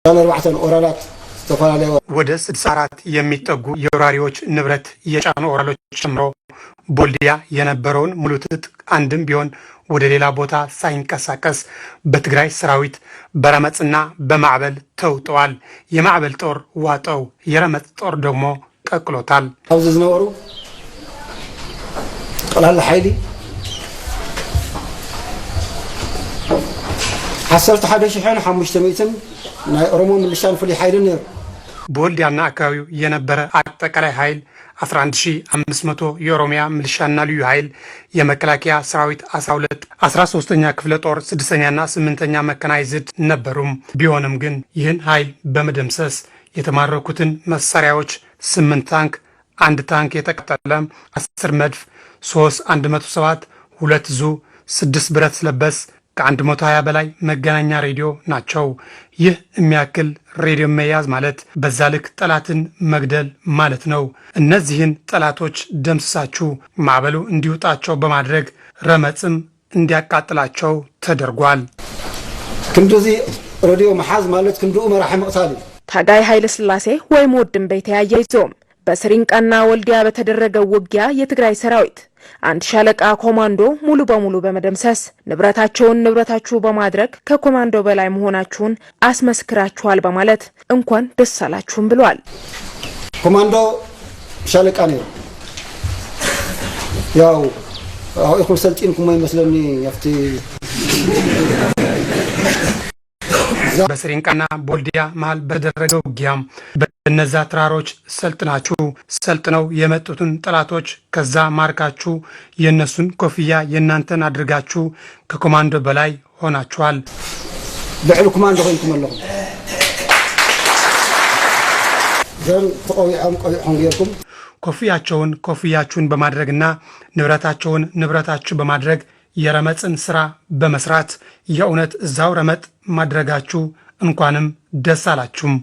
4 ኦራላት ዝተፈላለዩ ወደ 64 የሚጠጉ የወራሪዎች ንብረት የጫኑ ኦራሎች ጨምሮ ቦልዲያ የነበረውን ሙሉ ትጥቅ አንድም ቢሆን ወደ ሌላ ቦታ ሳይንቀሳቀስ በትግራይ ሰራዊት በረመጽና በማዕበል ተውጠዋል። የማዕበል ጦር ዋጠው፣ የረመጽ ጦር ደግሞ ቀቅሎታል። ኣብዚ ዝነበሩ ጠቅላላ ሓይሊ 11,500 ናይ ኦሮሞ ምልሻን ፍሉይ ሓይልን ነይሩ። በወልዲያና አካባቢው የነበረ አጠቃላይ ኃይል 11,500 የኦሮሚያ ምልሻና ልዩ ኃይል፣ የመከላከያ ሰራዊት 12፣ 13ኛ ክፍለ ጦር፣ 6ኛና 8ኛ መካናይዝድ ነበሩም። ቢሆንም ግን ይህን ኃይል በመደምሰስ የተማረኩትን መሳሪያዎች 8 ታንክ፣ 1 ታንክ የተቃጠለ፣ 10 መድፍ፣ 3 107፣ 2 ዙ፣ 6 ብረት ለበስ፣ ከ120 በላይ መገናኛ ሬዲዮ ናቸው። ይህ የሚያክል ሬዲዮ መያዝ ማለት በዛ ልክ ጠላትን መግደል ማለት ነው። እነዚህን ጠላቶች ደምስሳችሁ ማዕበሉ እንዲውጣቸው በማድረግ ረመጽም እንዲያቃጥላቸው ተደርጓል። ክንዲዚ ሬዲዮ መሓዝ ማለት ክንድኡ መራሒ ምቕታል እዩ። ታጋይ ኃይለ ስላሴ ወይም ወድንበይ ተያይዞም በስሪንቃና ወልዲያ በተደረገው ውጊያ የትግራይ ሰራዊት አንድ ሻለቃ ኮማንዶ ሙሉ በሙሉ በመደምሰስ ንብረታቸውን ንብረታችሁ በማድረግ ከኮማንዶ በላይ መሆናችሁን አስመስክራችኋል በማለት እንኳን ደስ አላችሁም ብሏል። ኮማንዶ ሻለቃ ነይሩ። ያው ኣብኢኹም ሰልጢንኩም ይመስለኒ ኣብቲ በስሪንቃና ቦልዲያ መሃል በተደረገው ውጊያም በነዛ ተራሮች ሰልጥናችሁ ሰልጥነው የመጡትን ጠላቶች ከዛ ማርካችሁ የእነሱን ኮፍያ የእናንተን አድርጋችሁ ከኮማንዶ በላይ ሆናችኋል። ልዕሊ ኮማንዶ ኮይንኩም ኣለኹም። እዞም ተቆቢዖም ቆቢዖም ጌርኩም ኮፍያቸውን ኮፍያችሁን በማድረግና ንብረታቸውን ንብረታችሁ በማድረግ የረመጽን ስራ በመስራት የእውነት እዛው ረመጥ ማድረጋችሁ እንኳንም ደስ አላችሁም።